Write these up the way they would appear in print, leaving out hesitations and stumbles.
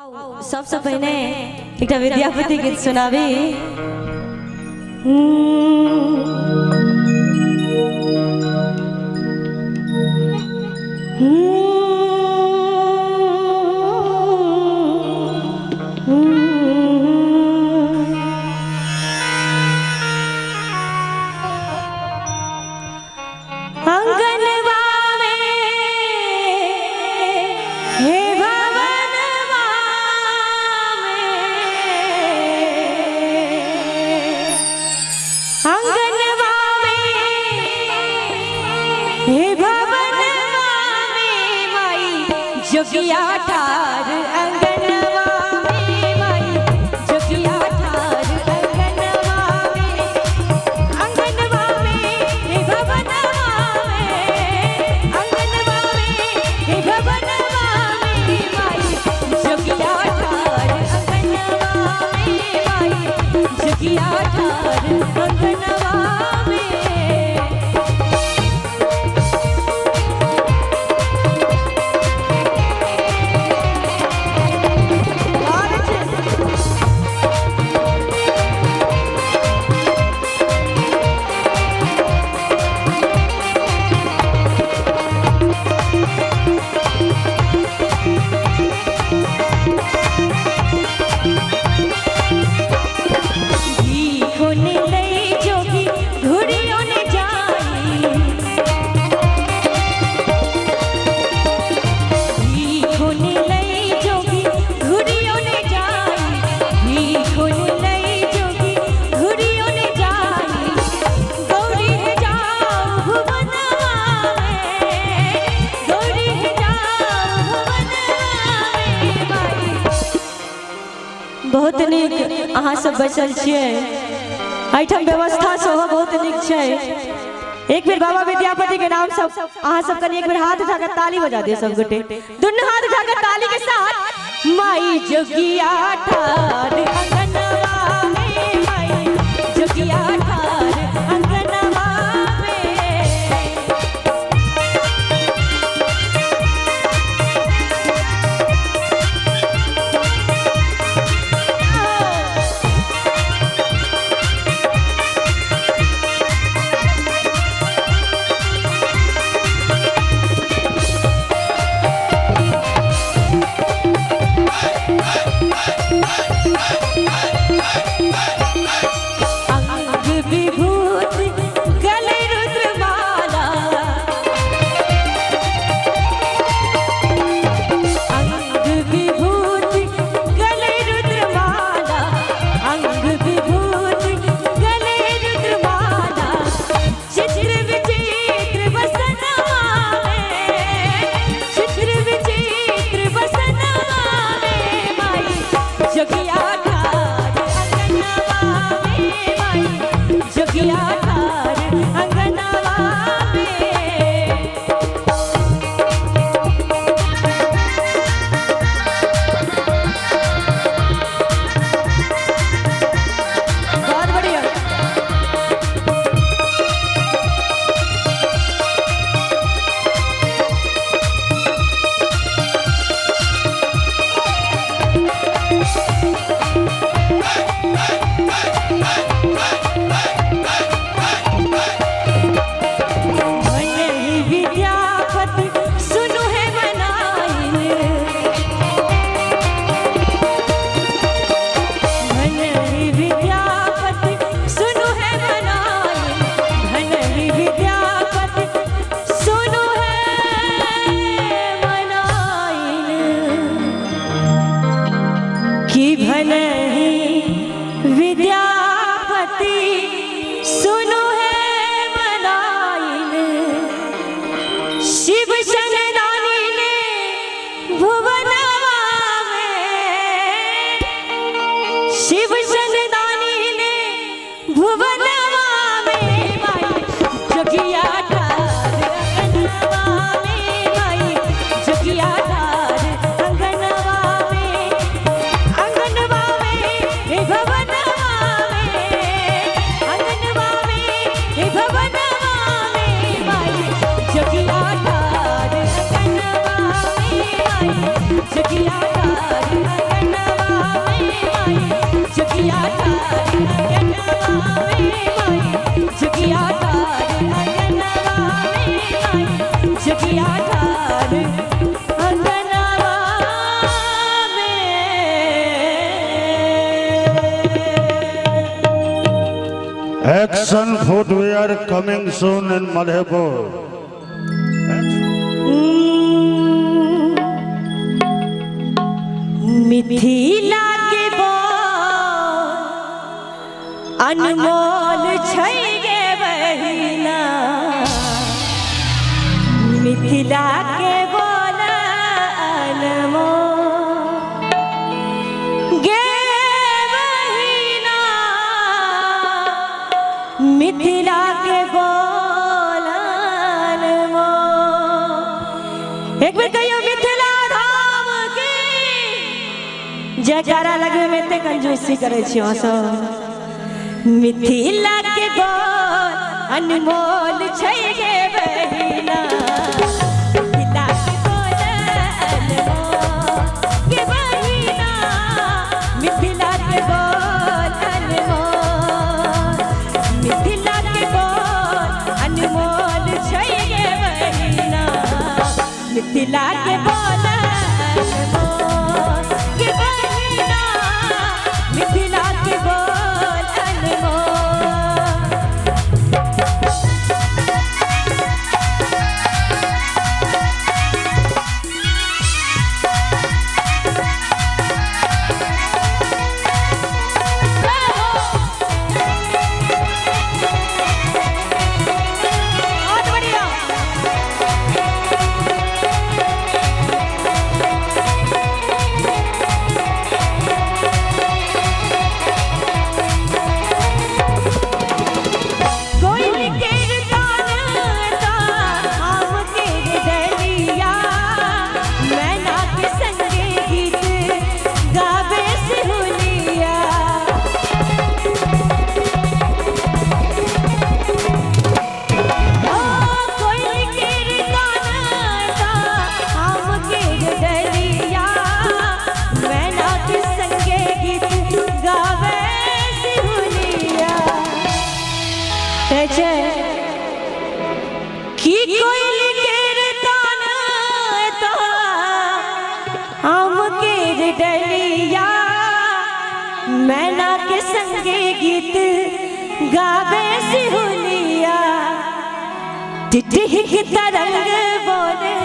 आउ, सबसँ पहिने एकटा विद्यापति गीत सुनाबी। अंगनवा में हे भवनवा में, अंगनवा में हे भवनवा में माई जोगिया ठार, अंगनवा में माई जोगिया ठार, अंगनवा में, अंगनवा में हे भवनवा में, अंगनवा में हे भवनवा में माई जोगिया ठार, अंगनवा में माई जोगिया ठार, अंगनवा में। भीखोने लई जोगी घुड़ियों ने जाई, भीखोने लई जोगी घुड़ियों ने जाई, भीखोने लई जोगी घुड़ियों ने जाई, गौरी है जाओ भुवनवा में, गौरी है जाओ भुवनवा में माई। बहुत नीक अहाँ सब बैसल छियै, एहिठाम व्यवस्था सेहो बहुत नीक छै। एक बेर बाबा विद्यापति के नाम सब अहाँ सब कनि एक बेर हाथ उठा के ताली बजा दियौ सब गोटे, दुनू हाथ उठा के ताली के साथ। माई जोगिया ठार अंगनवा में, माई जोगिया ठार अंगनवा में। अंग विभूति गले रुद्रमाला, अंग विभूति गले रुद्रमाला, अंग विभूति गले रुद्रमाला, चित्र विचित्र वसनवा में, चित्र विचित्र वसनवा में माई जोगिया ठार, अंगनवा में माई जोगिया ठार, अंगनवा में। बहुत बढ़िया। Action footwear coming soon in Madhepur. Mithila के अनमोल छै गे बहिना, मिथिला के बोल अनमोल गे बहिना, मिथिला के बोल अनमोल। एक बेर कहियो मिथिला धाम की जयकारा लगबे में एते कंजूसी करै छी अहाँ सब। मिथिला के बोल अनमोल छै गे बहिना, मिथिला के बोल अनमोल गे बहिना, मिथिला के बोल अनमोल, मिथिला के बोल अनमोल छै गे बहिना, मिथिला के बोल अनमोल गे बहिना, मिथिला के बोल अनमोल। बहुत बढ़िया। कोयल केर तान आम केर डलिया, मैना के संगे गीत गावे सिहुलिया। ओ कोयल केर तान आम केर डलिया, मैना के संगे गीत गावे सिहुलिया। कहै छै कि कोयल केर तान आम केर डलिया, मैना के संगे गीत गावे सिहुलिया। टिटही के तरंग बोले,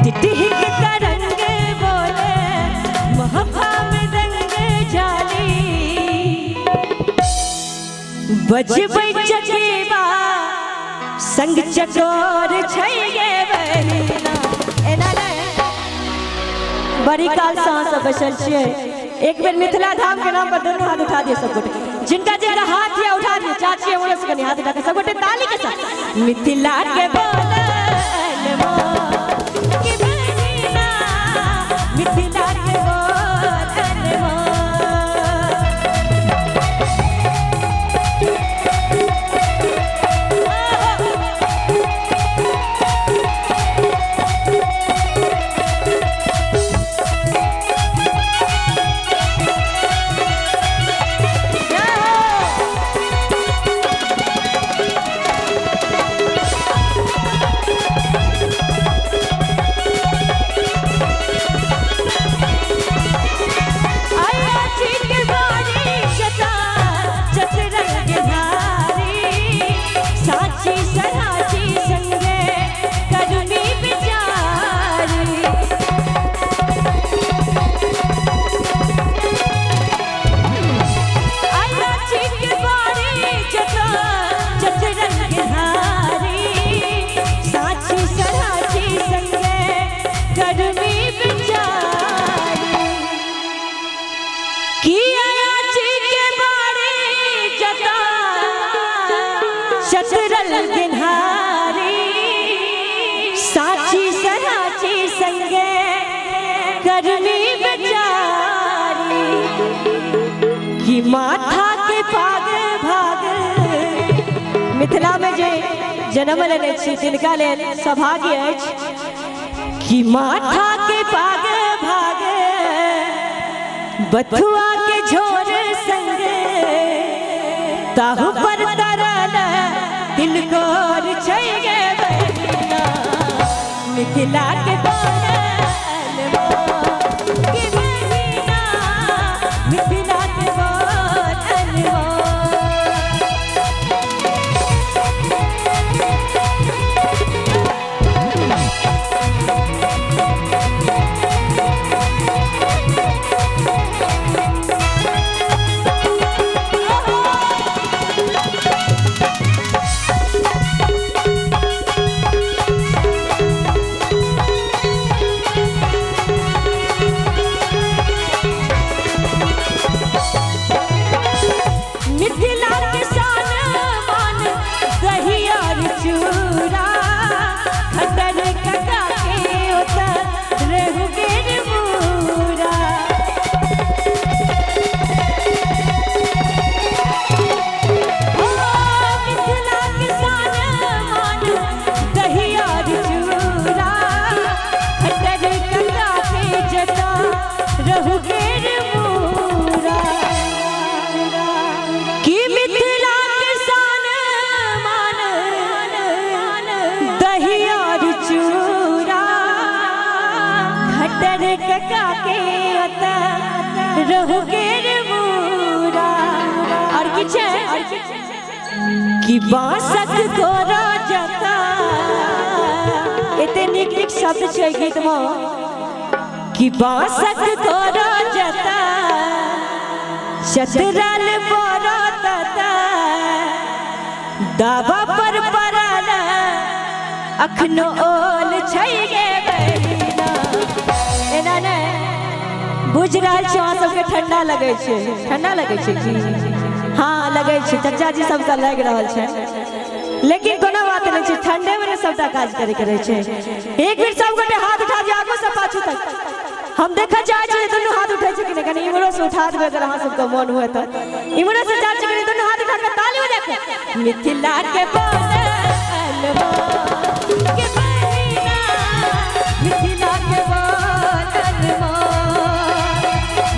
टिटही के तरंग बोले, महफा में रंग जाली। बजबै चकेबा संग चकोर छै गे बहिना। एना नहि, बड़ी काल से अहाँ सब बैसल छियै, एक बेर मिथिला धाम के नाम पर दोनों हाथ उठा दियौ सब गोटे, जिनका जिनका हाथ या उठा दियौ, चाची हमरो से कनी हाथ उठा के सब गोटे ताली के साथ मिथिला के बोल अनमोल के बहिना, मिथिला के बोल अनमोल। जय हो। आया चिक बारी जता चतरंग धारी, साची सराची संगे करुणी बिचारी। आया चिक बारी जता चतरंग धारी, साची सराची संगे करुणी बिचारी। कि आयाची के बाड़ी जता चतरल गिनहारी, साची सराची संगे करनी बेचारी। कि माथा के पाग भाग, मिथिला में जे जन्म लेने छी तिनका लेल सौभाग्य अछि कि माथा के पाग भाग, बथुआ के झोर संग, ताहू पर तरल तिलकोर छै गे बहिना, मिथिला के बोल अनमोल गे बहिना, मिथिला के बोल अरे कका के ओता रहु के रे मूरा। और की छै कि बांसक गोरा जता। एते नीक नीक शब्द छै गीत में कि बांसक गोरा जता चतरल बड़ा तता दाबा पर पड़ल अखनो ओल छै गे बहिना। एना नहि बुझि रहल छी अहाँ सबके ठंडा लगै छै, ठंडा लगै छै की? हाँ लगै छै, चचा जी सबके लागि रहल छै, लेकिन कोनो बात नहि छै, ठंडे में सबटा काज करे के रहै छै। एक बेर सब गोटे हाथ उठा दियौ आगू से पाछू तक। हम देखऽ चाहै छी जे दुनू हाथ उठै छै कि नहि, कनि इम्हरो से उठा देबै अगर अहाँ सबके मन हुए तऽ। इम्हरो से चाहै छी कनि दुनू हाथ उठा कऽ ताली बजा के मिथिला के बोल के बहिना, मिथिला के बोल अनमोल,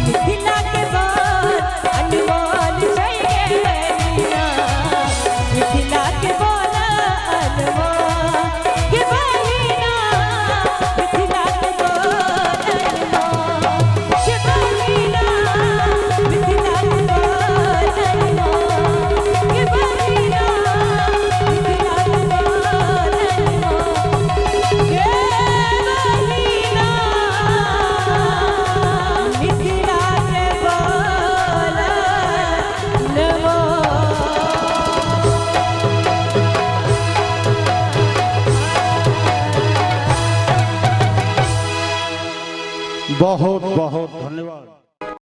मिथिला के बोल अनमोल छै गे बहिना, मिथिला के बोल अनमोल के बहिना, मिथिला के बोल अनमोल के बहिना, मिथिला के बोल अनमोल के बहिना, मिथिला के बोल अनमोल के बहिना, मिथिला के बोल अनमोल। बहुत बहुत धन्यवाद।